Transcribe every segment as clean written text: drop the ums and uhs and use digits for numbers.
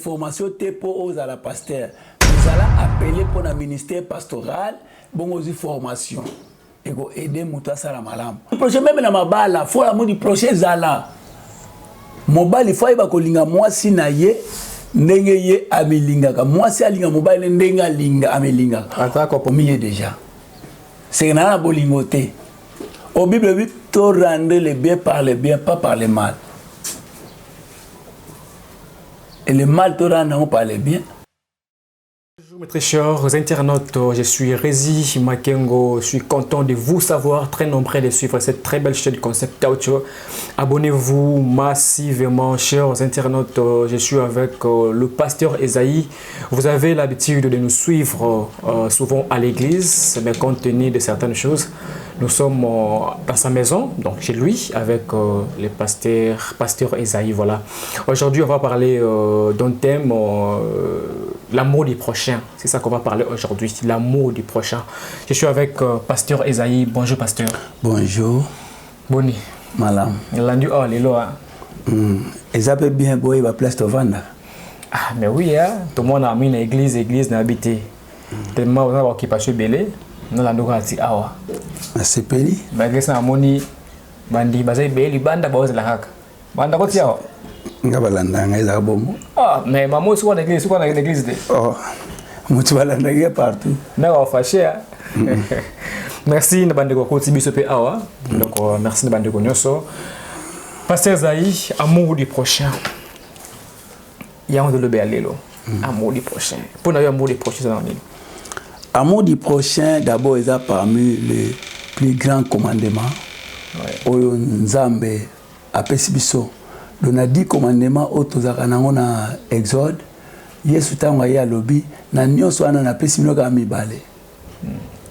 formation te mpo ozala pasteur. Ozala appelé mpo na ministère pastoral, bongo ozwi formation eko aider moto asala malamu. Prochain, même na mabala, faut l'amour du prochain ezala. Mobali faut ayeba kolinga mwasi na ye ndenge ye amilingaka, mwasi alinga mobali ndenge alinga amilingaka. Ata komi ye déjà seke naa na bolingo te. O Bible ebi to rendre le bien par le bien, pas par le mal. Et le mal, to rendre yango par le bien. Bonjour mes très chers internautes, je suis Rézi Makengo, je suis content de vous savoir très nombreux de suivre cette très belle chaîne Concept Audio. Abonnez-vous massivement, chers internautes, je suis avec le pasteur Esaïe. Vous avez l'habitude de nous suivre souvent à l'église, mais compte tenu de certaines choses, nous sommes dans sa maison, donc chez lui, avec le pasteur Esaïe. Voilà. Aujourd'hui, on va parler d'un thème, l'amour du prochain. C'est ça qu'on va parler aujourd'hui, l'amour du prochain. Je suis avec pasteur Esaïe. Bonjour, pasteur. Bonjour. Boni. Malamu. Landu oh lelo. Eza mpe bien boyeba place tovanda. Ah, mais oui, hein. Tout le monde a mis une église, église n'a habité. Tellement on a occupation belé. Nolanda kaka ti awa. Nasepeli. Malgré ça, namoni bandi baza ebele libanda, baozela kaka banda koti awa. Nga balanda ngai, ezaka bongo. Ah, mais mamo soki wana église, soki wana église te. Oh, moto balandaki ye partout. Ndako afashe. Merci na bandeko akoti biso mpe awa. Donc merci na bandeko nyonso. Pasteur Esaïe, amour du prochain, yango tolobela lelo. Amour du prochain, mpo na yo, amour du prochain eza na nini? Amour du prochain, d'abord, eza parmi les plus grands commandements oyo Nzambe apesi biso. Donc na 10 commandements oyo tozalaka nango na Exode, Yesu ntango aye alobi na nyonso wana, napesi bino kaka mibale.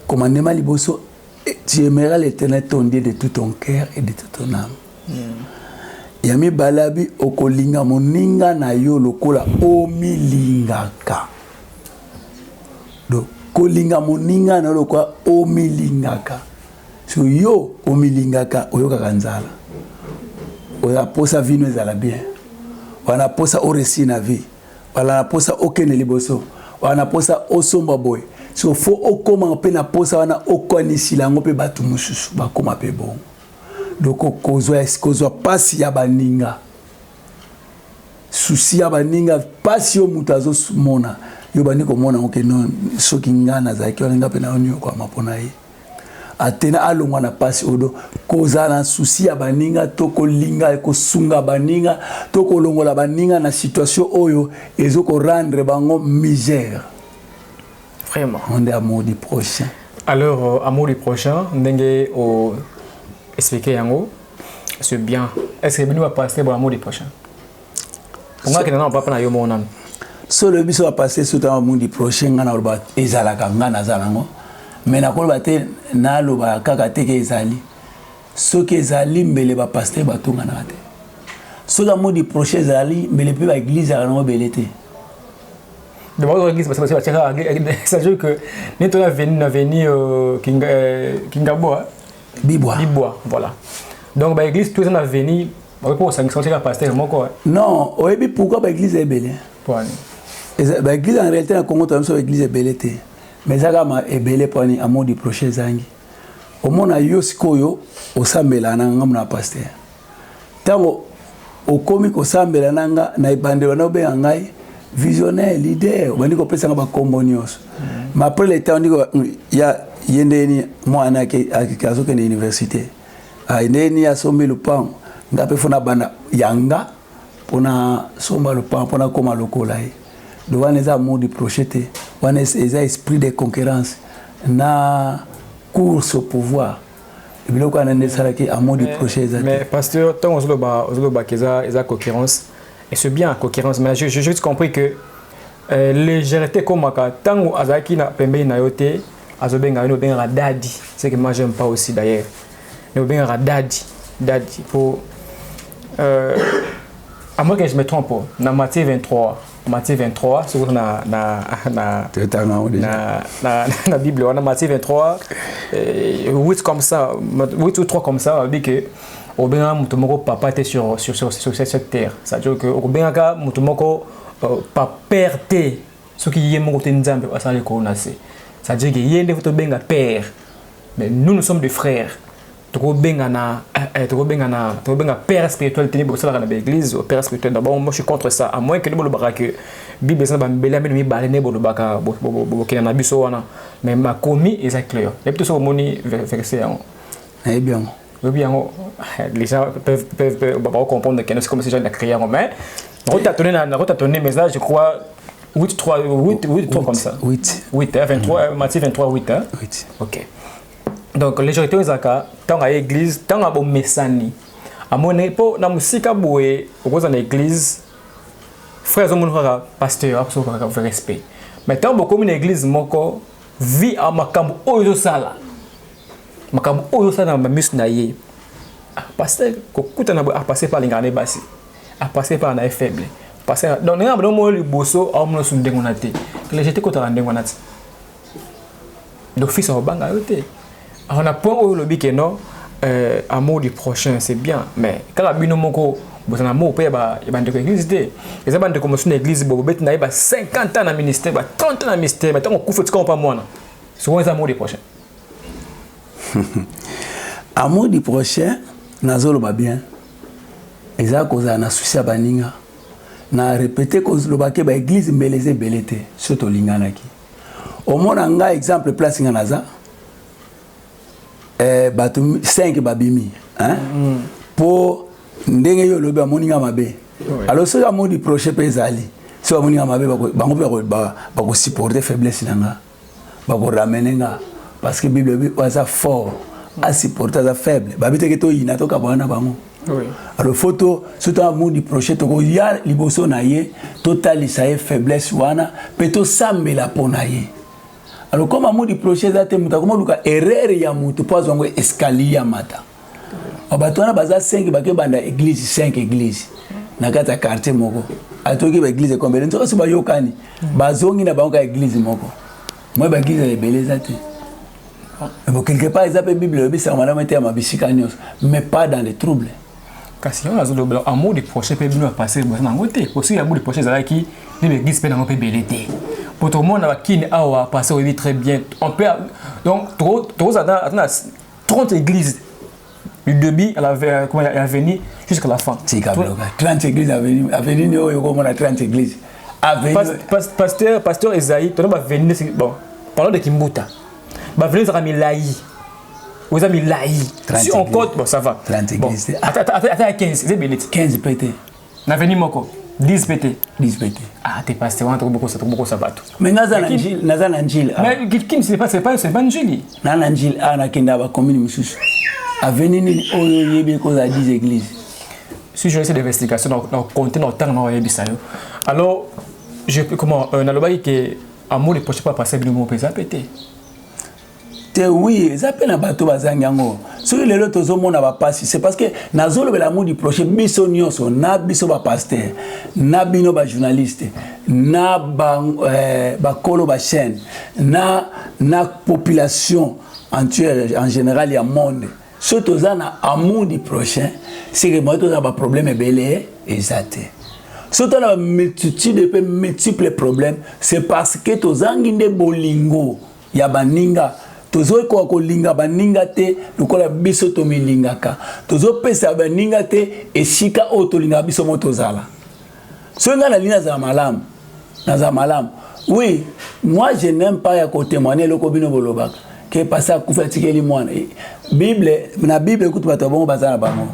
Commandement liboso: tu aimeras l'Éternel ton Dieu de tout ton cœur et de toute ton âme. Ya mibale abi okolinga moninga na yo lokola omilingaka. Donc kolinga moninga na yo lokola omilingaka. So yo omilingaka, oyokaka nzala, oza posa vino ezala bien wana, posa oréussir na vie wala, na posa okende liboso wana, na posa osomba boye. So faut okóma mpe na posa wana, okanisila yango mpe bato mosusu bakóma mpe bongo. Donc kozwa pasi ya baninga, souci ya baninga, pasi oyo moto azomona, yo bandi komona yango ke non, soki nga nazalaki wana, nga mpe naoniokwama mpona ye atena alongwa na pasi oyo. Do kozala na souci ya baninga to kolinga kosunga baninga to kolongola baninga na situation oyo ezokorendre bango misère. Vraiment. Nde amour du prochain. Alors amour du prochain, ndenge o expliquer yango, c'est bien. Est ce que bino bapasteur bo amour du prochain, ongakende na papa na yo moko nanu? Solo biso bapasteur, surtout amour du prochain, nga naloba ezalaka, nga naza nango, mais nakoloba te, naloba kaka te ke ezali. Soki ezali, mbele bapasteur batonganaka te. Soki amour du prochain ezali, mbele mpe baéglise yaka nango ebele te. D'abord, l'église, parce que c'est que nous sommes venus, venu Kingabwa. Bibwa. Bibwa, voilà. Donc, bah, église, tout ça, venu, pour sanctionner le pasteur, moko. Non, oyebi pourquoi baéglise ebele? Pourquoi? Baéglise en réalité na Congo, toza biso baéglise ebele te, mais eza kaka ebele mpo ani amour du prochain ezangi. Omona yo sikoyo osambela na ngambo na pasteur, ntango okomi kosambela na nga na ebandelo wana, obenga ngai visionnaire, leader, obandi kopesanga bakombo nyonso. Mais après le temps, ndiko ya ye ndeni mwana azokende université, ndeni asombi lupango, nga mpe fona banda yanga mpona somba lupango, mpona koma lokola ye. Donc wana eza amour du prochain te, wana eza esprit de concurrence na course au pouvoir. Biloko wana nde esalaki amour du prochain eza te. Mais pasteur, ntango ozolobaka eza concurrence, et c'est bien concurrence, mais j'ai juste compris que légèreté ekomaka ntango azalaki na pembeni na yo te, azobenga yo, obengaka daddy, c'est que moi j'aime pas aussi d'ailleurs, mais obengaka daddy, daddy pour à moins que je me trompe, na Matthieu 23, Matthieu 23, soki na na na Bible wana, Matthieu 23 8 comme ça, 8 ou 3 comme ça, dit que obengaka moto moko papa te sur cette terre, c'est-à-dire que obengaka moto moko. Pa père te soki ye moko te Nzambe asala likolo na se. C'est-à-dire que ye nde tobenga père. Mais nous, nous sommes des frères. Tokobenga na tokobenga na tokobenga père spirituel te. Bosalaka na baéglise père spirituel. D'abord, moi, je suis contre ça, à moins que nde bolobaka que Bible eza na bambele ya mino mibale, nde bolobaka bokenda na biso wana. Mais makomi eza clair. Yebi te soki omoni verset yango. Nayebi yango. Oyebi yango. Les gens peuvent comprendre que c'est comme si j'ai créé yango, mais nakotâtonner. Mais là, je crois 8 3 8 8 3 comme ça. 8. 8, hein, 23, Matthieu 23 8, hein? 8. OK, donc légèreté oyo ezalaka ntango ya église, ntango ya bomesani, amoni mpo na mosika boye, okoza na église, frère azomona kaka pasteur, akosoka kaka respect. Mais ntango bokomi na église moko, vie a makambo oyo ezosala, makambo oyo osala na bamiso na ye, pasteur kokutana boye, pasteur mpe alingaka na ye basi, pasteur mpe na ye faible, pasteur. Donc ndenge na bango liboso aomona su ndenge wana te. Légèreté ekotaka ndenge wana te. Donc fils akobanga yo te. Alors na point oyo olobi ke non, amour du prochain, c'est bien, mais kaka bino moko bozala na amour mpe ya bandeko ya église te. Eza bandeko mosusu na église bo bobeti na ye ba 50 ans na ministère, ba 30 ans na ministère, mais ntango okufa, otika mpa mwana. Soki eza amour du prochain? Amour du prochain, nazoloba bien, eza kozala na souci ya baninga. Na répété koloba ke baéglise mbele eza ebele te. So tolinganaki, omona ngai exemple, place nga naza, bato 5 babimi, hein? Mpo ndenge yo olobi, amoni nga mabe. Alors soki amour du prochain mpe ezali, soki amoni nga mabe, bango mpe bakosupporte faiblesse na nga, bakoramener nga, parce que Bible ebi oyo aza fort asupporte aza faible. Babi teke toyina, tokabwana na bango. Alors faut to soki amour du prochain, tokoya liboso na ye, totalisa ye faiblesse wana mpe tosambela mpo na ye. Alors comme amour du prochain eza te, moto akoma luka erreur ya moto mpo azwa yango escalier ya mata. Bato wana baza 5, bake banda église, 5 église na kati ya quartier moko. Atoki baéglise ekombele nzoka so bayokani, bazongi na bango ka église moko. Moi, baéglise ya ebele eza te. Bon, quelque part eza mpe Bible oyebisaka malamu ete ya mabisika nyonso, mais pas dans les troubles. Kasi yango nazolobela amour du prochain mpe bino ya pasteur boza nango te. Posi amour du prochain ezalaki nde baéglise mpe nango mpe ebele te. Po tomona bakini awa, pasteur oyebi très bien, on peut donc tokozala ata na 30 églises du début à la, comment, à l'avenir jusqu'à la fin. Tika bloka 30 églises, avenue, avenue oyo okomona 30 églises, avenue. Pasteur Esaïe, tona baavenue. Bon, parlons de Kimbuta, baavenue ezalaka milai, oza milai. Si on compte, bon, ça va. 30 Bon, églises. Ata ya 15 eza ebele ti. 15 pt. Na avenue moko 10 pt. 10 pt. Ah te, pasteur, wana tokobokosa bato. Mais naza na Njili, naza na Njili. Mais Kim, c'est pas Njili. Na Njili awa, nakenda bacommune mosusu, avenue nini oyo oyebi ekozala 10 église? Si je fais d'investigation dans compter dans temps na oyebisa yo. Alors je comment, nalobaki ke amour du prochain pas passer bino moko eza pe te. Te, oui, eza mpe na bato bazangi yango. Soki lelo tozomona bapasi, c'est parce que nazolobela amour du prochain, biso nyonso, na biso bapasteur, na bino bajournaliste, na bakolo bachaîne, na population entière en général ya monde. Soki toza na amour du prochain, c'est que moi toza na baproblème ebele eza te. Soki toza na bamultitude mpe multiple problème, c'est parce que tozangi nde bolingo ya baninga. Tozokoka kolinga baninga te lokola biso tomilingaka. Tozopesa baninga te esika oyo tolingaka biso mo tozala. Soki ngai nalingi nazala malamu, nazala malamu. Oui, moi, je n'aime pas ya kotémoigne eloko bino bolobaka ke pasteur akufi atikeli mwana. Bible, na Bible ekutu bato ya bongo baza na bango.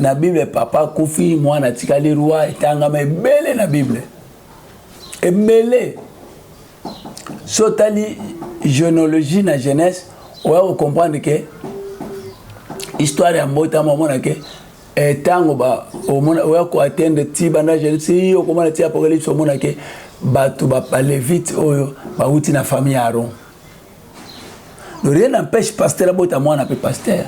Na Bible, papa akufi, mwana atikali roi, etangama ebele na Bible, ebele. So otali généalogie na Genèse, oya kocomprendre ke histoire ya mbotama, omona ke ntango oya koatteindre ti banda Genèse ti okomona ti Apocalypse, omona ke bato balévite oyo bauti na famille ya Aaron. Donc rien n'empêche pasteur abota mwana mpe pasteur.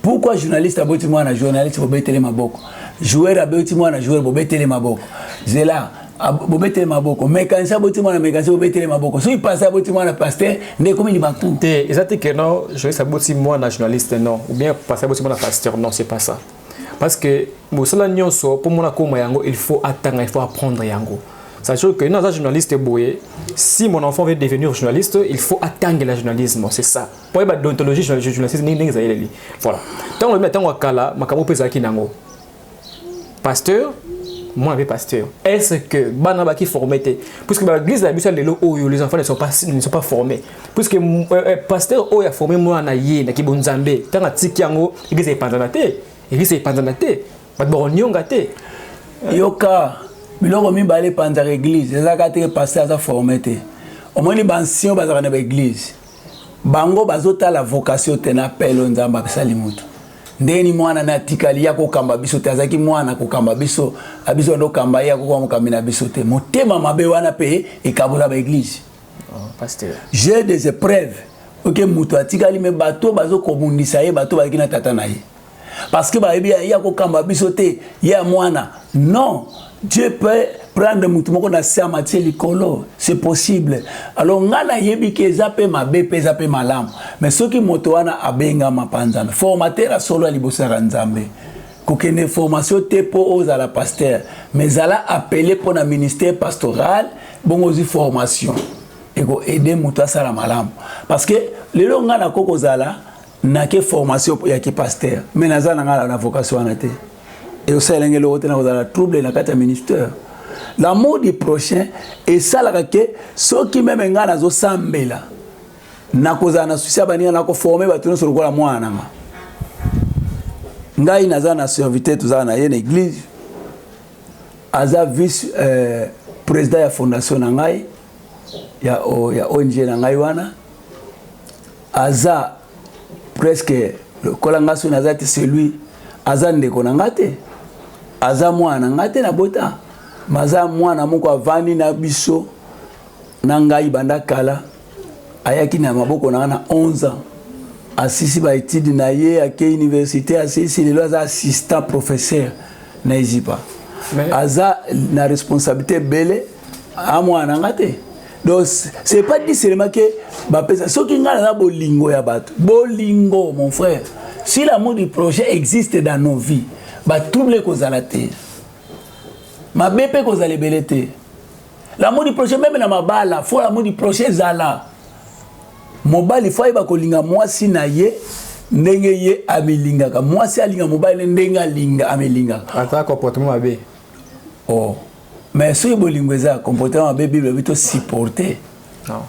Pourquoi journaliste aboti mwana journaliste, bobetele maboko? Joueur aboti mwana joueur, bobetele maboko. Zela, bobetele maboko. Mécanicien aboti mwana mécanicien, bobetele maboko. Soki pasteur aboti mwana pasteur, nde ekomi libaku. Te, eza te ke non, journaliste aboti mwana journaliste, non, ou bien pasteur aboti mwana pasteur, non, c'est pas ça. Parce que mosala nyonso mpo mona koma yango, il faut atanga, il faut apprendre yango. Sachant que nous, journaliste boye, si mon enfant veut devenir journaliste, il faut atteindre le journalisme, c'est ça. Pour la déontologie journaliste ndenge ezaleli. Voilà. Ntango lobi, ntango akala, makambo mpe ezalaki nango. Pasteur, moi avait pasteur. Est-ce que bana baki formé te? Puisque l'église la biso lelo oyo, les enfants ne sont pas formés. Puisque pasteur oyo a formé mwana ye na kibonzambe, tanga tiki yango, église epanzana te. Église epanzana te. Bato bakonionga te. Yoka, biloko mibale epanzaka église ezalaka te. Pasteur aza formé te. Omoni, baanciens bazalaka na baéglise, bango bazotala vocation te na appel oyo Nzambe asali moto. Ndeni mwana na atikali ya kokamba biso te, azalaki mwana kokamba biso, abiso ando okamba ye, akokoka mokambi na biso te. Motema mabe wana mpe ekabola baéglise. Oh, j'ai des épreuves oke moto atikali, me bato bazokobundisa ye, bato bazalaki na tata na ye, parce que bayebi ye akokamba biso te, ye ya mwana. Non, Dieu peut prendre motu moko na se, amatie likolo, c'est possible. Alors ngai nayebi ke eza mpe mabe mpe eza mpe malamu, mais soki moto wana abengama mpa Nzambe, formateur asolo ya liboso yaka Nzambe. Kokende formation te mpo ozala pasteur, mais ezala appelé mpo na ministère pastoral. Bongo ozwi formation, ekoaider moto asala malamu. Parce que lelo ngai nakoki kozala nake formation yaki pasteur, mais naza na ngai na vocation wana te, ekosalelanga eloko te, na kozala trouble na kati ya ministère. L'amour du prochain esalaka ke soki même ngai nazosambela, nakozala na souci ya baninga, nakoformer bato nyonso lokola mwana na nga. Ngai naza na serviteur, tozala na ye na église, aza vice président ya fondation na ngai, ya ONG na ngai wana. Aza presque lokola ngai. Soki naza te, celui aza ndeko na ngai te, aza mwana na ngai te nabota, ma aza mwana moko avandi na biso na ngai banda kala. Ayaki na maboko na ngai na 11 ans, asisi baétude na ye, ake université, asisi, lelo aza assistant professeur na ezipa. Aza na responsabilité ebele, amwana na nga te. Donc c'est pas dit seulement que bapesa. Soki ngai naza bolingo ya bato, bolingo, mon frère, si l'amour du prochain existe dans nos vies, batrouble ekozala te, mabe mpe kozala ebele te. L'amour du prochain, même na mabala, faut l'amour du prochain ezala. Mobali faut ayeba kolinga mwasi na ye ndenge ye amilingaka, mwasi alinga mobali ndenge alinga amilingaka. Ata comportement mabe. Oh, mais soki bolingo eza, comportement mabe, Bible ebi tosupporte. Non,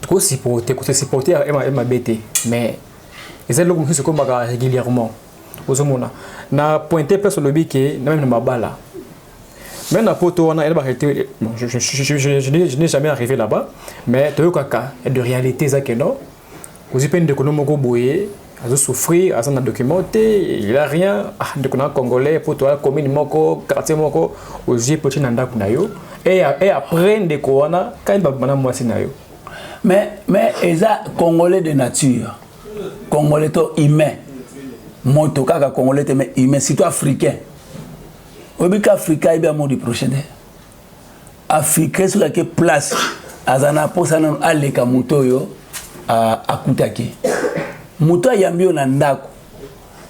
kosupporte, kosupporte mabe te, mais eza eloko mosusu ekomaka régulièrement. Ozomona na pointe place olobi ke na même na mabala, même na poto wana, eza baréalité. Bon, je n'ai jamais arrivé là-bas, mais toyokaka de réalité eza ke non, ozwi mpe ndeko no moko boye azosouffrir, aza na document te, il a rien. Ah, ndeko na congolais po toya commune moko, quartier moko, ozwi po tie na ndako na yo, et après ndeko wana kai babana mwasi na yo. Mais eza congolais de nature, congolais to humain, moto kaka congolais te, mais humain, surtout africain. Oyebi ka africain ayebi amour du prochain te. Africain soki ake place, aza na mposa nano aleka moto oyo akutaki. Moto ayambi yo na ndako,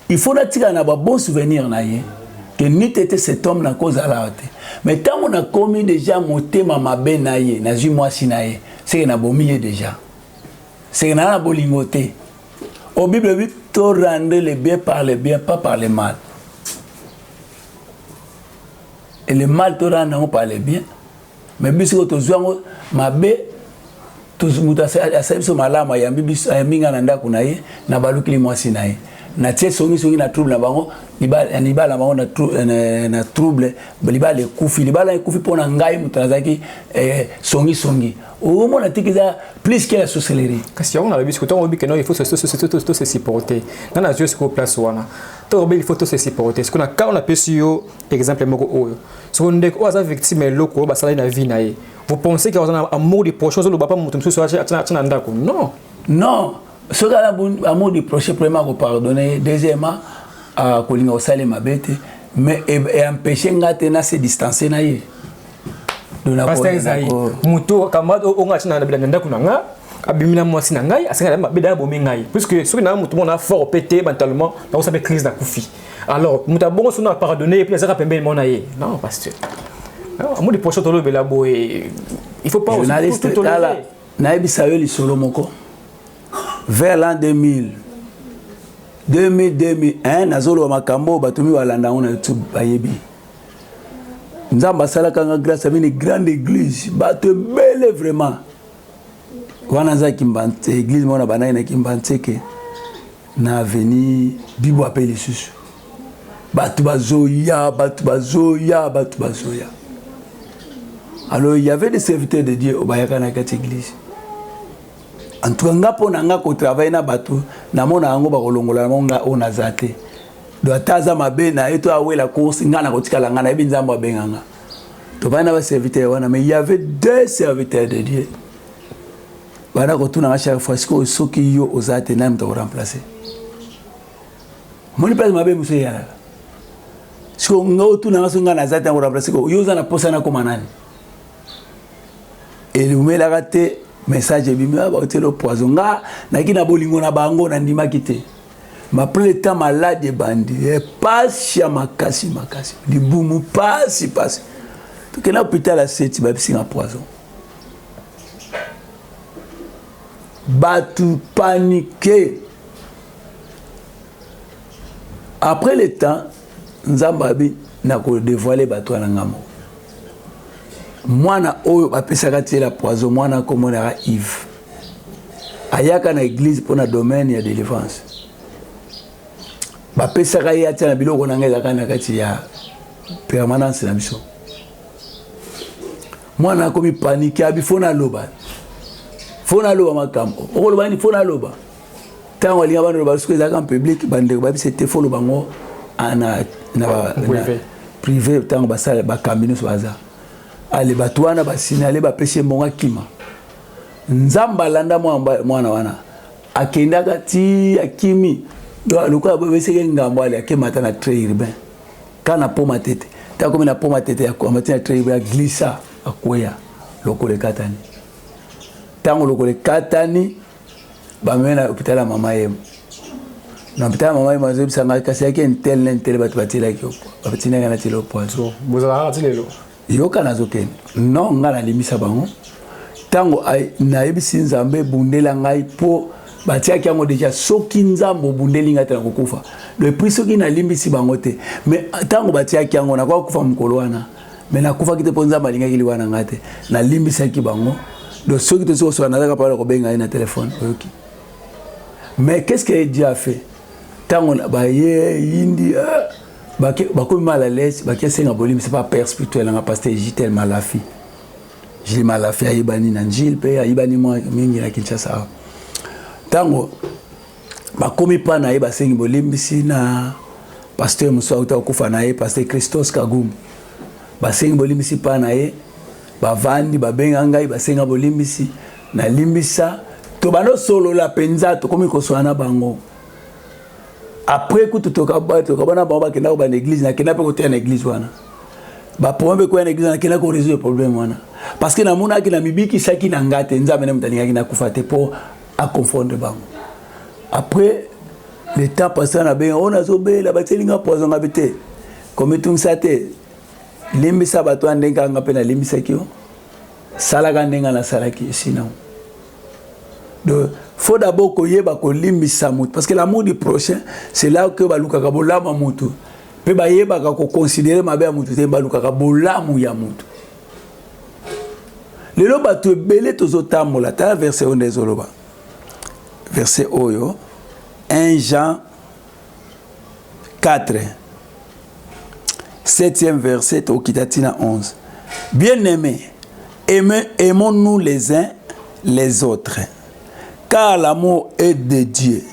il faut natikala na babon souvenir na ye, ke niti ete cet homme nakozala te. Mais ntango nakomi déjà motema mabe na ye, nazwi mwasi na ye, seke nabomi ye déjà, seke naa na bolingo te. O Bible ebi to rendre le bien par le bien, pas par le mal. Et le mal, to rendre yango par le bien. Mais biso oyo tozwi yango mabe, moto asali biso malamu, ayambi biso, ayambi ngai na ndako na ye, na balukili mwasi na ye, natie songisongi na trouble na bango, libala na bango na trouble, libala ekufi. Libala ekufi mpo na ngai moto nazalaki songisongi. Omona tiki eza plus que la sorcellerie. Kasi yango nalobi sikoyo, ntango oyebi ke non, il faut to se supporter, nga nazwi sikoyo place wana, to oyebi il faut to se supporter. Sikoyo na cas napesi yo exemple moko oyo, sikoyo ndeko oyo aza victime ya eloko oyo basalaki na vie na ye, vous pensez que aza na amour du prochain? Ozoloba pa moto mosusu atia na ndako? Non. Non, soki aza amour du prochain, premièrement akopardonne, deuxièmement akolinga kosala mabe te, mais empêche nga te na se distance na ye. Pasteur Ezai, moto camarade oyo nga atia na ndako na nga, abimi na mwasi na ngai, asengaki mabe, daya abomi ngai, puisque soki na moto moko na fort mpe te mentalement, nakosala mpe crise, nakufi. Alors moto abongo sono apardonne et puis azaka pembeni mona ye. Non, pasteur, amour du prochain, tolobela boye, il faut pas journaliste. Tala, nayebisa yo lisolo moko. Vers l'an 2000, 2000, 2001, nazoloba makambo oyo bato mi balanda yango na YouTube bayebi. Nzambe asalaka nga grâce abi une grande église, bato ebele vraiment. Wana aza Kimbanseke, église moko na bandaki na Kimbanseke, na avenue Bibwa. Mpe lisusu bato bazoya, bato bazoya, bato bazoya. Alors il y avait des serviteurs de Dieu oyo bayaka na kati église. En tout cas, nga, mpo na nga, kotravailler na bato, namona yango bakolongola yango nga oyo naza te. Donc ata aza mabe na ye to awela course, nga na kotikala, nga nayebi Nzambe abenga nga. Tobandi na baserviteur wana, mais il y avait deux serviteurs de Dieu banda kotunanga chaque fois: sikoyo soki yo oza te, nani moto akoremplace? Moni place mabe mosu eyalaka. Sikoyo nga otunanga soki nga naza te, akoremplace ko? Yo oza na posa nakoma nani? Elumelaka te, message ebimi, baotiela poison. Nga naki na bolingo na bango, nandimaki te. Mais après le temps, malade ebandi, epasi ya makasi makasi, libumu pasi pasi. Tokende hôpital ya Seti, babisinga poison. Bato paniqué. Après le temps, Nzambe abi nakodévoiler bato wana. Nga moko, mwana oyo bapesaka tiela poison, mwana akomonaka Yves, ayaka na église mpona domaine ya délivrance. Bapesaka ye atia na biloko na ngai, ezalaka na kati ya permanence na biso. Mwana akomi paniqué, abi faut naloba, faut naloba makambo. Okoloba nini? Faut naloba. Ntango alinga bana loba, soki ezalaka en public, bandeko babisa te, faut loba ngo na privé. Ntango basala, bakambi nyonso baza ale, bato wana basinale, bapesi ye mbongo, akima. Nzambe alanda mwana wana, akendaka ti akimi lokola beseke ngambo. Ale akemata na train urbain kaka na Poma Tete. Ta komi na Poma Tete, amati na train urbain, aglissa, akweya, lokolo ekatani. Ntango lokolo ekatani, bamemi na hôpital ya Mama Yemo. Na hôpital ya Mama Yemo, azoyebisa ngai kasi yaki un tel na un tel, bato batielaki, batindaki na tiela poison. Bozalaka ti lelo? Yoka, nazokende. Non, ngai nalimbisa bango. Ntango nayebisi Nzambe ebundela ngai, mpo batiaki yango déjà, soki Nzambe obundeli ngai te, nakokufa. Depuis soki nalimbisi bango te, mais ntango batiaki yango, nakoka kufa mokolo wana, mais nakufaki te, mpo Nzambe alingaki liwa na ngai te. Nalimbisaki bango. Donc soki tosi kosoka, nazaka mpona kobenga ye na telefone, oyoki. Mais qu'est ce que Dieu a fait? Ntango baye yindi, bakomi mal à l'aise, bake senga bolimbisi pa père spirituel nanga, pasteur Jitel Malafi. Gilles Malafi ayebani na Njile mpe ayebani mwa mingi na Kinshasa awa. Ntango bakomi mpa na ye, basengi bolimbisi na pasteur mosusu auta kokufa na ye, pasteur Christos Kagumu. Basengi bolimbisi mpa na ye, bavandi, babenga ngai, basenga bolimbisi, nalimbisa. Tobanda osolola mpenza, tokomi kosola na bango. Après kutu tokabana bango, bakenda kobanda église, nakenda mpe koteya na église wana. Baproblème mpe koya na église, nakenda korésoudre problème wana, parce que namonaki na mibikisaki na nga te. Nzambe nde moto alingaki nakufa te mpo aconfondre bango. Après le temps, pasteur nabenga oyo, nazobela, batielinga poison. Nga mpe te, komitungisa te, limbisa bato wana ndenge kaka nga mpe nalimbisaki yo, salaka ndenge nasalaki esina. Donc faut d'abord koyeba kolimbisa motu, parce que l'amour du prochain, c'est là que balukaka bolamu ya motu mpe bayebaka koconsidérer mabe ya motu te, balukaka bolamu ya motu. Lelo bato ebele tozotambola. Tala verset oyo nde ezoloba, verset oyo, 1 Jean 4, 7e verset, tokita ntina 11: bien aimé, aimons-nous les uns les autres, car l'amour est de Dieu.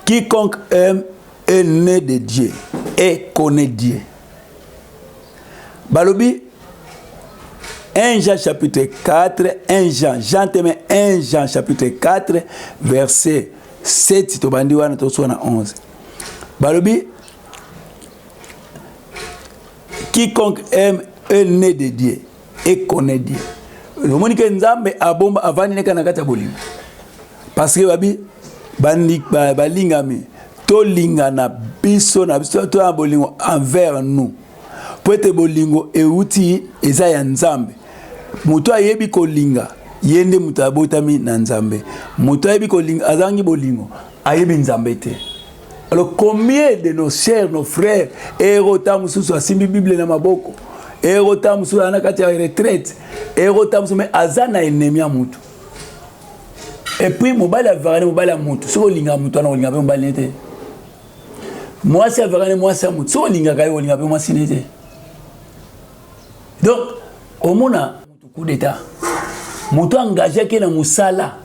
Quiconque aime est né de Dieu et connaît Dieu. Balobi 1 Jean chapitre 4, 1 Jean, Jean teme, 1 Jean chapitre 4 verset 7, tobandi wana, tosuka na 11. Balobi quiconque aime est né de Dieu et connaît Dieu. Omoni ke Nzambe abomba avandi neka na kati ya bolingo, parce que babi balingami. Tolingana biso na biso, to na bolingo envers nous, mpo ete bolingo euti eza ya Nzambe. Moto ayebi kolinga, ye nde moto abotami na Nzambe. Moto ayebi kolinga, azangi bolingo, ayebi Nzambe te. Alors combien de nos chers, nos frères, ero ta mosusu asimbi Bible na maboko, ero ta mosusu aza na kati ya retraite, ero ta mosusu, mais aza na ennemi ya motu. Et puis mobali avaka ne mobali ya motu, soki olingaka motu wana, olingaka mpe mobali ne te. Mwasi avaka ne mwasi ya motu, soki olingaka ye, olingaka mpe mwasi ne te. Donc omona motu coup d'état, moto engageaki na mosala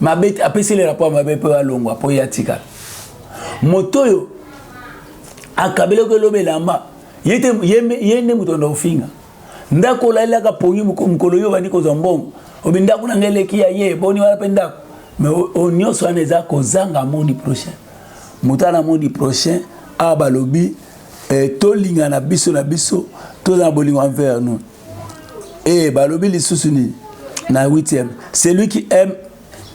mabe, apeseli rapport mabe mpe alongwa mpo ye atikala. Moto oyo akabelaki eloba elamba ye te, ye nde moto anda kofinga. Ndako olalelaka pongi, mokolo yo obandi kozwa mbongo, obi ndako na ngai eleki ya ye, boni wana mpe ndako. Mais oyo nyonso wana eza kozanga amour du prochain. Moto ana amour du prochain awa balobi tolingana biso na biso, toza na bolingo envers nous. E balobi lisusu nini na 8e? Celui qui aime,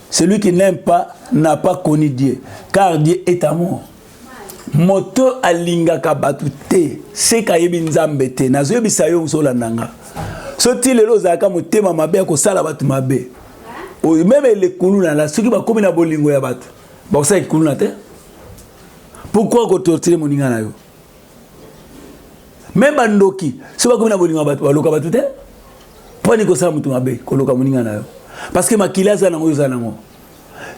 celui qui n'aime pas n'a pas connu Dieu, car Dieu est amour. Moto alingaka bato te, seka ayebi Nzambe te. Nazoyebisa yo, moso olanda nga, so ti lelo ozalaka motema mabe ya kosala bato mabe, même elekuluna la, soki bakomi na bolingo ya bato, bakosala kikuluna te. Pourquoi kotorturer moninga na yo? Même bandoki, soki bakomi na bolingo ya bato, baloka bato te. Mpo nini kosala moto mabe, koloka moninga na yo? Parce que makili aza nango, oyo oza nango.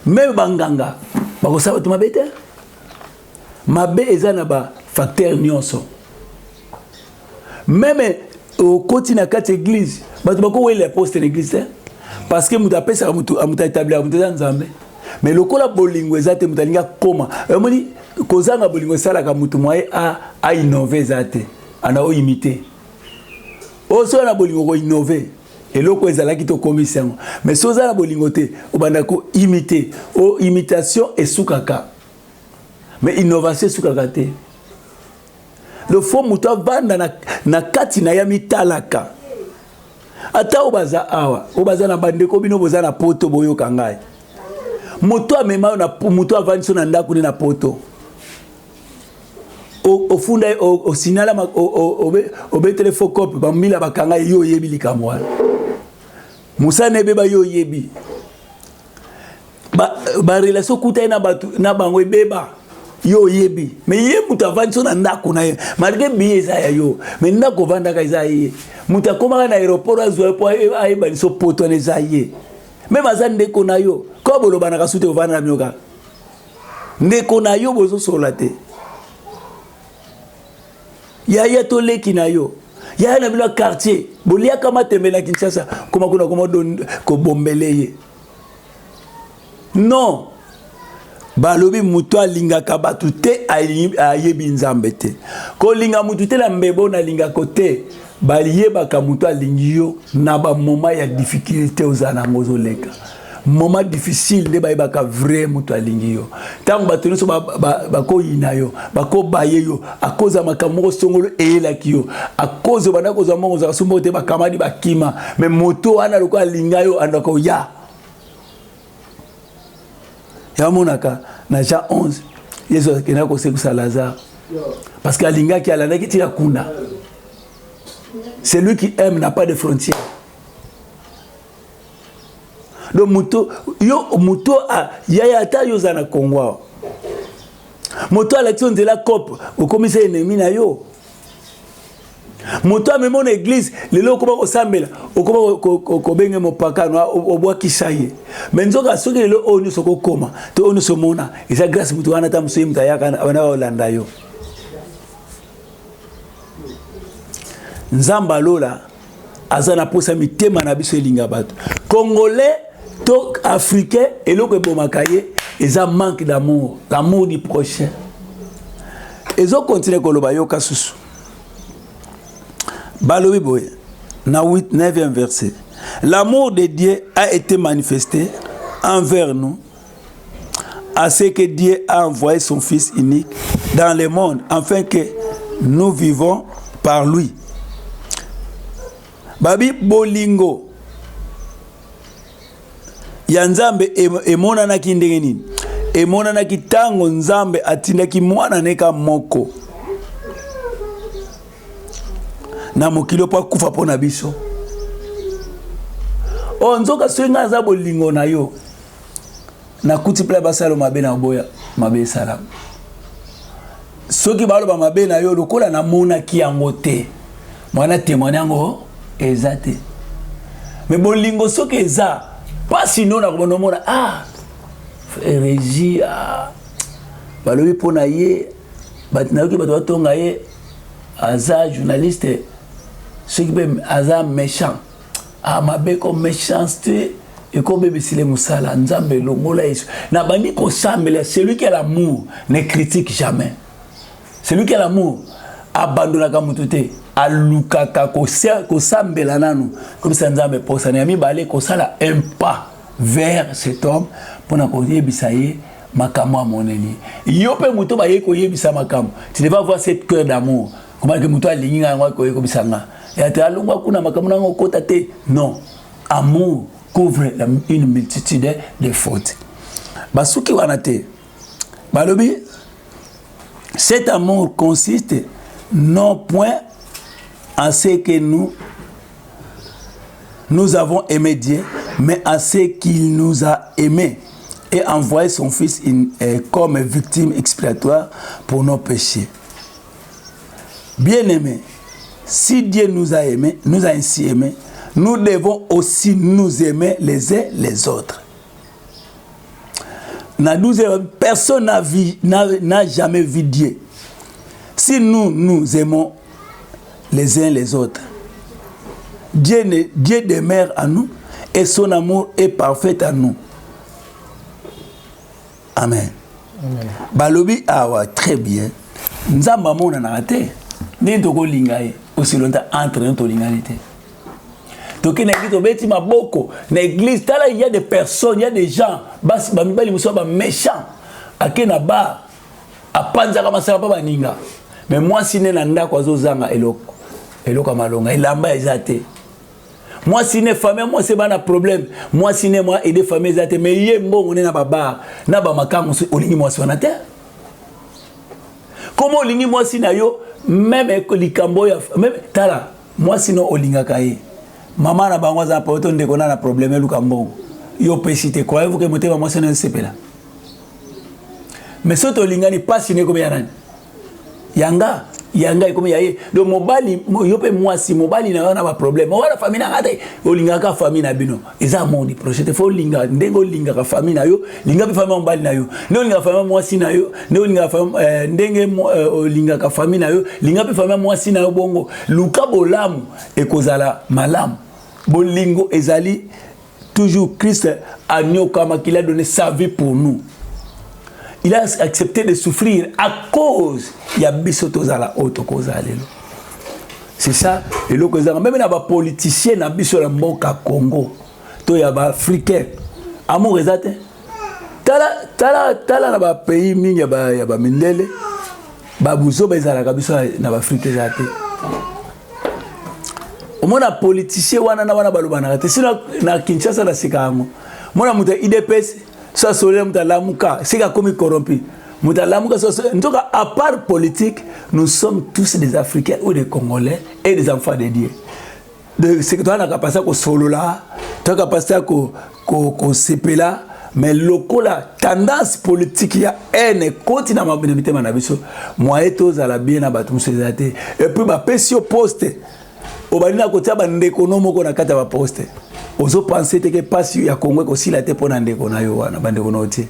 Même banganga bakosala bato mabe te. Mabe eza na bafacteur nyonso. Même okoti na kati église, bato bakowelela poste na église te, parce que moto apesaka, moto moto aétablaka moto eza Nzambe. Mais lokola bolingo eza te, moto alingi akoma, omoni, kozanga bolingo esalaka moto moye ainnover eza te, ana oimiter. Oyo soki na bolingo, koinnover eloko ezalaki, tokomisi yango. Mais soki oza na bolingo te, obanda koimiter. O imitation esukaka, mais innovation esukaka te. Le faut moto avanda na kati na ye, mitalaka. Ata oyo baza awa, oyo baza na bandeko, bino boza na Poto, boyoka ngai. Moto amema yo, moto avandi so na ndako nde na Poto, ofunda, osinala, obetele faux cope, bambila bakanga ye. Yo oyebi likambo wana, mosala na ebeba, yo oyebi barelation okuta ye na bato na bango ebeba, yo oyebi. Mais ye moto avandi so na ndako na ye, malgré biye eza ya yo, mais ndako ovandaka eza ye. Moto akomaka na aéroport azwa ye mpo ayeba liso Poto wana eza ye. Même aza ndeko na yo, ko bolobanaka su te, ovanda na bino kaka ndeko na yo, bozosola te. Yaya toleki na yo, yaya na bino ya quartier, boliaka matembe na Kinshasa, koma kuna, koma kobombele ye. Non, balobi moto alingaka bato te ayebi Nzambe te. Kolinga motu te na mbebo nalingako te. Bayebaka moto alingi yo na bamoment ya difficulté oza nango, ozoleka moment difficile, nde bayebaka vrai moto alingi yo. Ntango bato nyonso bakoyina yo, bakobaye yo akoza makambo moko songolo eyelaki yo, akoza obanda kozwa mbongo, ozwaka so mbongo te, bakamadi bakima, mais moto wana lokola alinga yo, andaka oya. Yamonaka na Jean 11, Yesu akendaka kosekusa Lazare parce que alingaki, alandaki tika kuna. Celui qui aime n'a pas de frontière. Donc moto yo, moto yaya, ata yo oza na Kongo awa, moto alakisi yo nzela cope, okomisa ennemi na yo. Moto amema na église, lelo okoma kosambela, okoma kobenge mopakano, obwakisa ye. Mais nzoka soki lelo oyo nyonso okokoma to oyo nyonso omona, eza grâce moto wana. Ata mosu ye moto ayaka wana, olanda yo. Nzambe alola aza na posa mitema na biso elinga bato. Congolais to Africain, eloko ebomaka ye eza manque d'amour, l'amour du prochain. Ezocontinuer koloba, yoka susu, balobi boye na 8 9e verset: l'amour de Dieu a été manifesté envers nous à ce que Dieu a envoyé son Fils unique dans le monde afin que nous vivons par lui. Babi bolingo ya Nzambe emonanaki ndenge nini? Emonanaki ntango Nzambe atindaki mwana na ye kaka moko na mokili mpo akufa mpo na biso. O oh, nzoka soki ngai aza bolingo na yo, nakuti pla basala mabe na oboya mabe esalama. Soki baloba mabe na yo lokola namonaki yango te, mwana témoigne yango eza te. Me bolingo soki eza mpasi no nakobanda omona ah Régie ah, balobi mpo na ye bato nayoki bato batonga ye aza journaliste soki mpe aza méchant ah, mabe ko méchanceté ekobebisile mosala. Nzambe elongola Yesu. Nabandi kosambela. Celui qui a l'amour ne critique jamais. Celui qui a l'amour abandonaka motu te, alukaka kosambela nanu komisa Nzambe posana ya mibale, kosala un pas vers cet homme mpona koyebisa ye makambo amoneli yo. Mpe moto baye koyebisa makambo, tu devais avoir cette cœur d'amour komaki moto alingi ngai yango akoye kobisa nga ya te, alongwa kuna, makambo nango okota te. Non, amour couvre une multitude de fautes. Basuki wana te, balobi cet amour consiste non point en ce que nous nous avons aimé Dieu, mais à ce qu'il nous a aimés et envoyé son Fils comme victime expiatoire pour nos péchés. Bien-aimés, si Dieu nous a aimés, nous a ainsi aimés, nous devons aussi nous aimer les uns les autres. Na 12, personne n'a jamais vu Dieu. Si nous nous aimons les uns les autres, Dieu, ne, Dieu demeure à nous et son amour est parfait à nous. Amen. Amen. Balobi awa très bien. Nzambe amonanaka te. Ndenge tokolinga ye aussi longtemps entre nous tolingani te. Toke na église, tobeti maboko na église, tala, il y a des personnes, il y a des gens, basi, bamibali mosusu baméchant, ake na bar, apanzaka masala mpa baninga, mais mwasi nde na ndako azozanga eloko, eloko ya malonga, elamba eza te. Mwasi ne, famille mwasi eba na problème, mwasi ne mwa aide famille eza te, mais ye mbongo nde na babar na bamakango. Olingi mwasi wana te, koma olingi mwasi na yo même likambo oyo même tala mwasi no olingaka ye, mama na bango aza na problème to ndeko na na problème, eluka mbongo, yo opesi te, croyez-vous que motema mwasi na esepela? Mais soki tolingani, mpasi ne ekomi ya nani? Yanga, yanga ekomi ya ye. Donc mobali yo mpe mwasi, mobali na yo na baproblème wana, famille na nga te, olingaka famille na bino, eza moni projet te. Faut olinga ndenge olingaka famille na yo, linga mpe famille ya mobali na yo. Ndenge olingaka famille ya mwasi na yo, ndenge olingaka ndenge olingaka famille na yo, linga mpe famille ya mwasi na yo. Bongo luka bolamu, ekozala malamu. Bolingo ezali toujours. Christ anyokamaki, il a donné sa vie pour nous, il a accepté de souffrir à cause ya biso tozala oyo tokozala lelo. C'est ça eloko ezanga même na bapoliticien na biso na mboka Congo to ya baafricain, amour eza te. Tala, tala, tala na bapays mingi ya bamindele, babuzoba ezalaka, biso na baafrike eza te. Omona politicien wana na wana balobanaka te. Sino na Kinshasa na sika yango, mona moto ya UDPS so asolela moto alamuka, sika akomi corrompu. Moto alamuka so nzoka, à part politique, nous sommes tous des Africains ou des Congolais et des enfants de Dieu. C'est que toza na capacité ya kosolola, toza capacité ya kosepela, mais lokola tendance politique ya haine ekoti na mitema na biso, moye tozala bien na bato mosusu eza te. Et puis bapesi yo poste, obandi na kotia bandeko no moko na kati ya baposte, ozopense te ke mpasi ya Kongo ekosila te mpo na ndeko na yo wana, bandeko na yo te.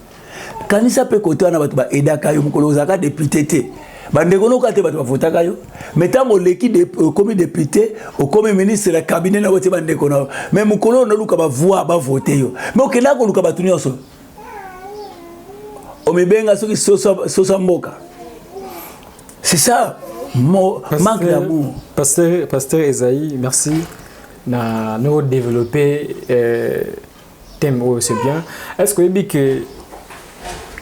Kanisa mpe kote wana bato baaidaka yo mokolo ozalaka député te, bandeko noka te, bato bavotaka yo. Mais ntango oleki, okomi député, okomi ministre ya cabinet na yo te, bandeko na yo. Mais mokolo oyo noluka bavoix bavote yo, mais okendaka koluka bato nyonso, omibenga soki soso mboka. C'est ça mo manque d'amour. Pasteur Esaïe, merci na nous développer thème oyo, c'est bien. Est-ce que oyebi que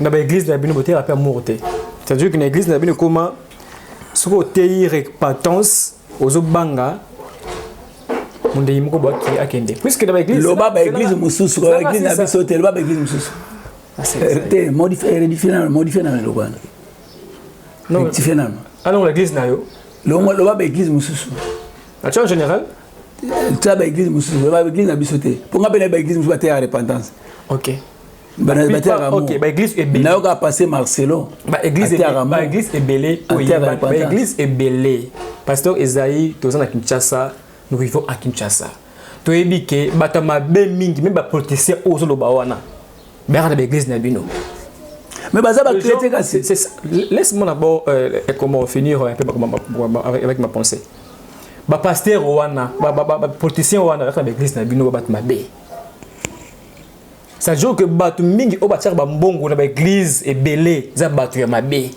na baéglise na bino boteyaka mpe amour te? C'est-à-dire que na église na bino ekoma soki oteyi repentance, ozobanga mondei moko boaki akende, puisque na baéglise Loba baéglise mosusu, baéglise na biso te, loba baéglise mosusu. Te, modifie, redifie nano, modifie nano eloko wana. Rectifie nano. Alongola église na yo. Loba baeglise mosusu. Atia en général. Tia baeglise mosusu, loba baeglise na biso te. Mpo nga mpe na baeglise mosusu bateyaka repentance. Ok. Bateyaka amour. Baeglise ebele. Nayoka pasteur Marcelo. Baeglise ebele. Baeglise ebele. Pasteur Esaïe, toza na Kinshasa, nous vivons à Kinshasa. Toyebi ke bato mabe mingi, même bapoliticien oyo ozoloba wana, bayaka na baeglise na bino. Mais baza bachrétien kasi. Laisse-moi d'abord comment finir un peu avec ma pensée. Bapasteur wana, bapoliticien wana, bayaka na baeglise na bino, bato mabe. C'est-à-dire que bato mingi oyo batiaka bambongo na baeglise ebele eza bato ya mabe.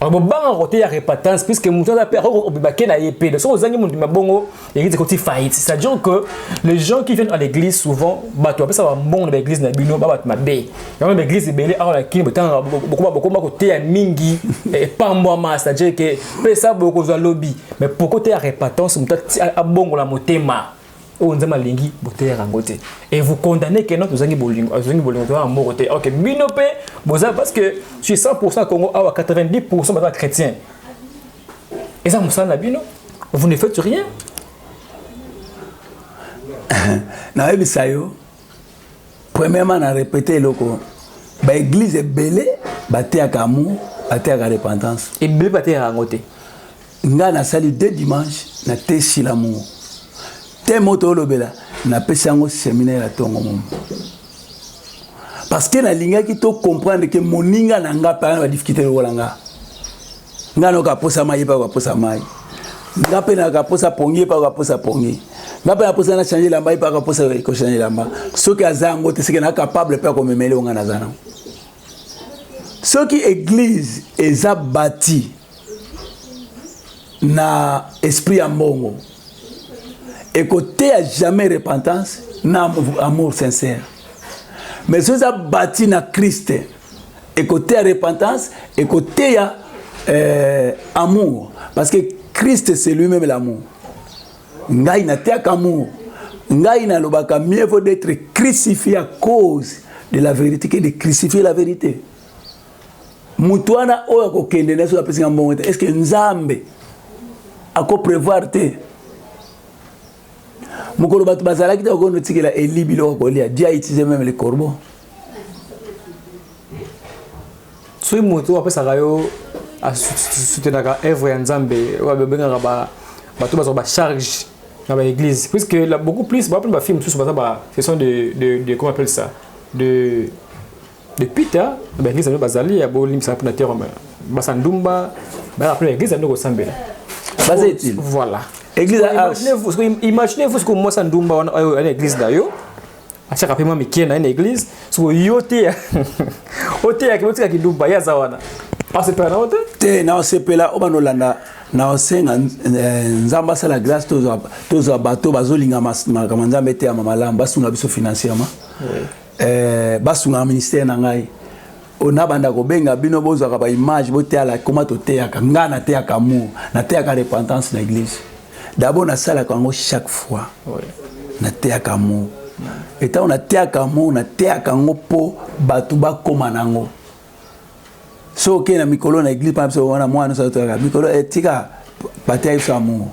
Bobanga kote ya repentance, puisque moto aza mpe akobibake na ye mpe soki ozangi moto mabongo, église ekoti faillite. C'est-à-dire que les gens qui viennent à l'église souvent, bato bapesa bambongo na baeglise na bino, ba bato mabe. Yango baeglise ebele awa na Kini botanga bokoma koteya mingi epambwama, c'est-à-dire que pesa bokozwa lobi. Mais pourquoi teya repentance, moto abongola motema oyo Nzambe alingi, boteyaka yango te et vous condamnez que non, tozangi bolingo, tozangi bolingo, toza na moko te. Ok, bino mpe boza, parce que sur 100 Congo awa, 90 baza chrétien. Eza mosala na bino, vous ne faites rien. Nayebisa yo, premièrement, na répété eloko: baeglise ebele bateyaka amour, bateyaka repentance. Ebele bateyaka yango te. Ngai nasali deux dimanche na tesi l'amour te. Moto olobela, napesi yango séminaire ya ntongo momo, parce que nalingaki to comprendre ke moninga na nga mpe aya na badifficulté lokola nga. Nga nayoka posa mai, ye mpe ayoka posa mai. Nga mpe nayoka posa pongi, ye mpe ayoka posa pongi. Nga mpe naposa na change elamba, ye mpe ayoka posa kochange elamba. Soki aza yango te, seke na capable mpe akomemele oyo nga naza nango. Soki église eza bati na esprit ya mbongo, ekoteya jamais repentance na amour sincère. Mais soki eza bati na Christ, ekoteya repentance, ekoteya amour, parce que Christ, c'est lui-même l'amour. Ngai nateyaka amour. Ngai nalobaka: mieux vaut d'être crucifié à cause de la vérité que de crucifier la vérité. Moto wana oyo akokende na soki apesinga mbongo te, est ce que Nzambe akoprévoir te? Mokolo bato bazalaki te, bakoki notikela eli biloko kolia. Dieu a utilisé même les corbeaux. Soki moto oyo apesaka yo, asoutenaka œuvre ya Nzambe, oyo babengaka bato bazwa bacharge na baéglise, puisque là, beaucoup plus bapena bafilme mosusu baza ba, ce sont de, comment appelle ça, de pita na baéglise yango bazali ya bolimbisaka mpona terme basa ndumba, bayaka mpona église yango kosambela. Baza utile. Voilà. Église ya Arche. Imaginez-vous soki mwasi ya ndumba wana oyo na église na yo, atiaka mpe mwa mike na ye na église, soki yo te oteyaki botikaki ndumba, ye aza wana, asepela na yo te. Te, naosepela oyo banolanda. Naosenga Nzambe asala grâce, tozwa bato bazolinga makambo Nzambe eteyama malamu, basunga biso financièrement, basunga ministère na ngai oyo nabanda kobenga bino. Bozwaka baimage, boteyala koma toteyaka. Ngai nateyaka amour, nateyaka repentance na église. D'abord nasalaka yango chaque fois. Nateyaka amour. Etango nateyaka amour, nateyaka yango mpo bato bakóma nango. So okei na mikolo na église mpana biso wana, mwana nyonso atoyaka mikolo etika bateya biso amour,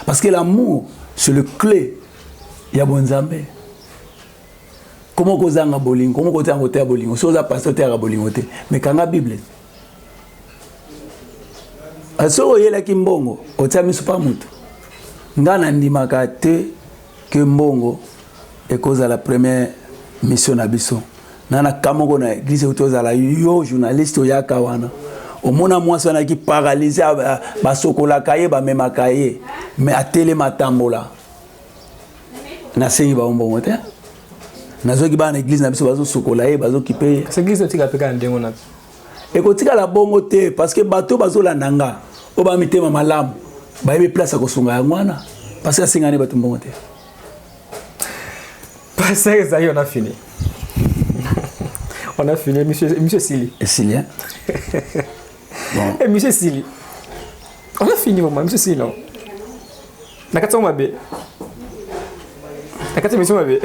parce que l'amour, c'est le clé ya bonzambe. Komo kozanga bolingo, komo kozanga koteya bolingo? So oza pasteur, oteyaka bolingo te, mais kanga Bible. Soki oyelaki mbongo, otia miso pa moto. Nga nandimaka te ke mbongo ekozala première mission na biso. Na ka moko na église euti ozala, yo journaliste oyaka wana, omona mwasi wana aki paralyse, basokolaka ye, bamemaka ye, mais atelema, atambola. Nasengi bango mbongo te. Nazwaki bana na église na biso, bazosokola ye, bazokipe ye. Kasi église otika mpe kaka ndenge wana. Ekotikala bongo te, parce que bato bazolanda nga, oyo ba mitema malamu, bayebi place ya kosunga yango wana, parce que asengani bato mbongo te. Pasteur Esaïe, on a fini. On a fini, monsieur, monsieur Sili. Esili, hein? Bon. Eh, monsieur Sili. On a fini, vraiment, monsieur Sili, non. Na kati mabe. Na kati monsieur mabe.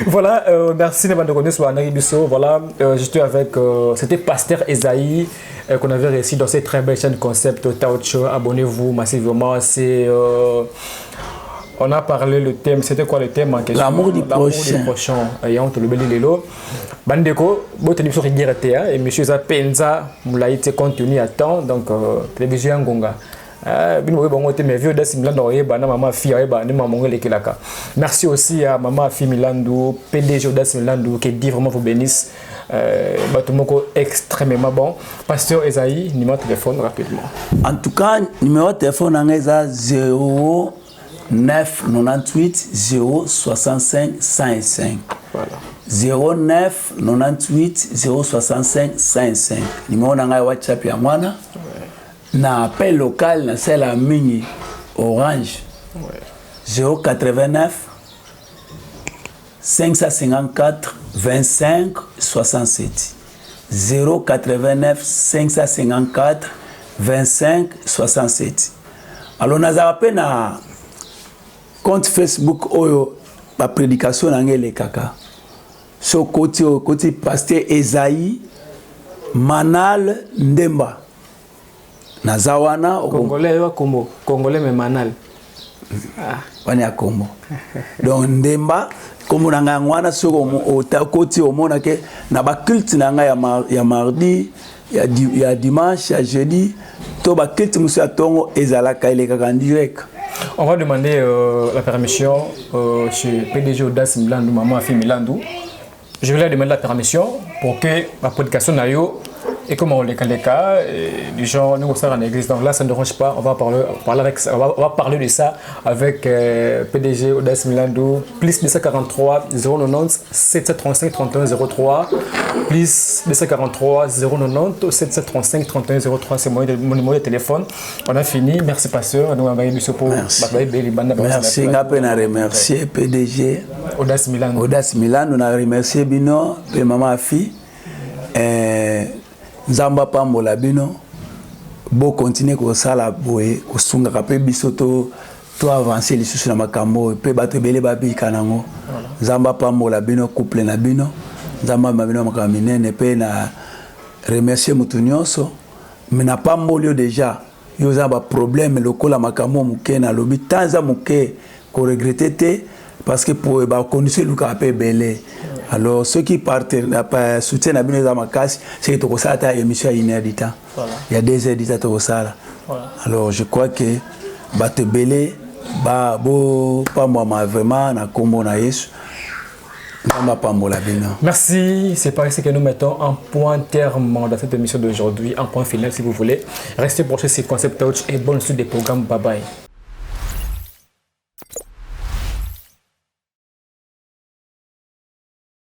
Voilà, merci na bandeko nyonso balandaki biso. Voilà, j'étais avec c'était pasteur Esaïe qu'on avait réussi dans cette très belle chaîne Concept Touch. Abonnez-vous massivement. C'est on a parlé, le thème, c'était quoi le thème en question? L'amour du L'amour prochain. Du prochain. Et on te le lelo. Bandeko, boteni biso rigueur te, hein, émission eza penza molai te, compte tenu à temps. Donc télévision ya ngonga. Bino boyeba bango te, mais vieux Audace Milando oyeba na mama Fi oyeba nde mama mongo elekelaka. Merci aussi à mama Fi Milandu, PDG Audace Milandu, que Dieu vraiment vous bénisse. Bato moko extrêmement bon. Pasteur Esaïe, numéro de téléphone rapidement. En tout cas, numéro de téléphone na ngai eza 09 98 065 105. Voilà. 09 98 065 105, numéro na ngai WhatsApp ya mwana. Na appel local, nasala mingi Orange, 089 554 25 67, 089 554 25 67. Alors nazalaka mpe na compte Facebook oyo baprédication na ngai elekaka. So okoti oyo, okoti pasteur Esaïe Manal Ndemba, naza wana. Congolais yo, kombo congolais mais Manal. Wana ya kombo, donc Ndemba kombo na ngai yango wana. Soki okoti, omonake na baculte na ngai ya mardi, ya dimanche, ya jeudi to baculte mosusu ya ntongo ezalaka, elekaka en direct. On va demander la permission chez PDG Audace Milandou, maman Afi Milandou. Je vais leur demander la permission pour que la prédication na yo et comment on les cas du genre nous on en église. Donc là, ça ne dérange pas. On va parler avec on va parler de ça avec PDG Audace Milandou, plus 243 090 735 31 03, plus 243 090 735 31 03, c'est mon numéro de téléphone. On a fini. Merci pasteur. Nous on va pour Merci. Merci. Nga mpe na remercier PDG Audace Milandou. Audace Milano, na remercier bino mpe mama Afi. Nzambe apambola bino, bokontinue kosala boye, kosungaka mpe biso to avance lisusu na makambo oyo mpe bato ebele babika nango. Nzambe apambola bino, couple na bino. Nzambe amema bino makambo minene. Mpe na remercier motu nyonso, me napamboli yo déjà. Yo oza na baproblème lokola makambo moke nalobi, tant eza moke, koregretter te, parce que po bacondition elukaka mpe ebele. Alors soki soutien na bino eza makasi, seke tokosala ata émission ya une heure du temps, ya 2 heures du temps tokosala. Alors je crois que bato ebele bopambwama vraiment na nkombo na Yesu. Nzambe apambola bino. Merci, c'est par ici que nous mettons un point terme dans cette émission d'aujourd'hui, un point final si vous voulez. Restez branchés sur Concept Touch et bonne suite des programmes. Bye bye.